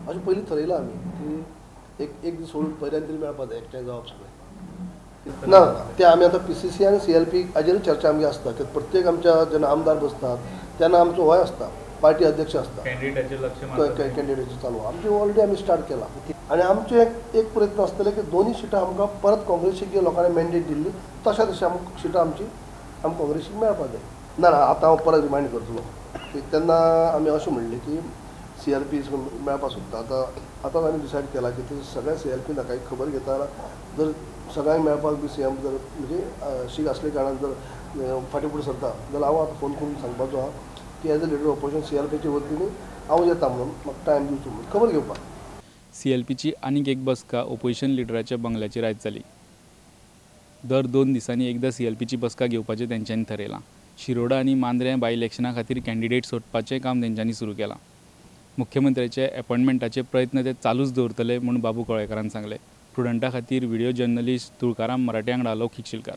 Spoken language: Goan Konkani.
अशें पयलीं थरयलां आमी की एक एक दीस सोडून पयल्यान तरी मेळपा जाय, एकठांय जावप सगळें. ना, ते आमी आतां PCC आनी CLP हाजेरूय चर्चा आमची आसता की प्रत्येक आमच्या जेन्ना आमदार बसतात तेन्ना आमचो होय आसता, पार्टी अध्यक्ष आसता, कॅन्डिडेटाचेर चालू आमचे ऑलरेडी आमी स्टार्ट केला. आनी आमचे एक प्रयत्न आसतले की दोनूय सिटां आमकां परत काँग्रेसीक जे लोकांनी मॅन्डेट दिल्ली तशा तशें आमकां सिटां आमची आमकां काँग्रेसीक मेळपाक जाय. ना ना, आतां हांव परत रिमायंड करतलो की तेन्ना आमी अशें म्हणलें की CLP मेळपाक सोदता. आतां आतां आमी डिसायड केला की ते सगळ्या CLP नाका एक खबर घेता जर सगळ्यांक मेळपाक बी CM जर म्हणजे शीक आसले कारणान जर फाटीं फुडें सरता जाल्यार हांव आतां फोन करून सांगपाचो आहा की एज अ लिडर ऑपोजिशन CLPचे वतीन हांव येता म्हणून म्हाका टायम दिवचो म्हणून खबर घेवपाक. CLPची आनीक एक बसका ओपोजिशन लिडराच्या बंगल्याचेर आयज जाली. दर 2 दिसांनी एकदां CLPची बसका घेवपाचें तेंच्यांनी थरयलां. शिरोडा आनी मांद्रें बाय इलेक्शना खातीर कॅन्डिडेट सोदपाचें काम तेंच्यांनी सुरू केलां. मुख्यमंत्र्याचे अपॉयंटमेंटाचे प्रयत्न ते चालूच दवरतले म्हूण बाबू कवळेकारान सांगलें. प्रुडंटा खातीर व्हिडिओ जर्नलिस्ट तुळकाराम मराठे वांगडा लौकीक शिलकार.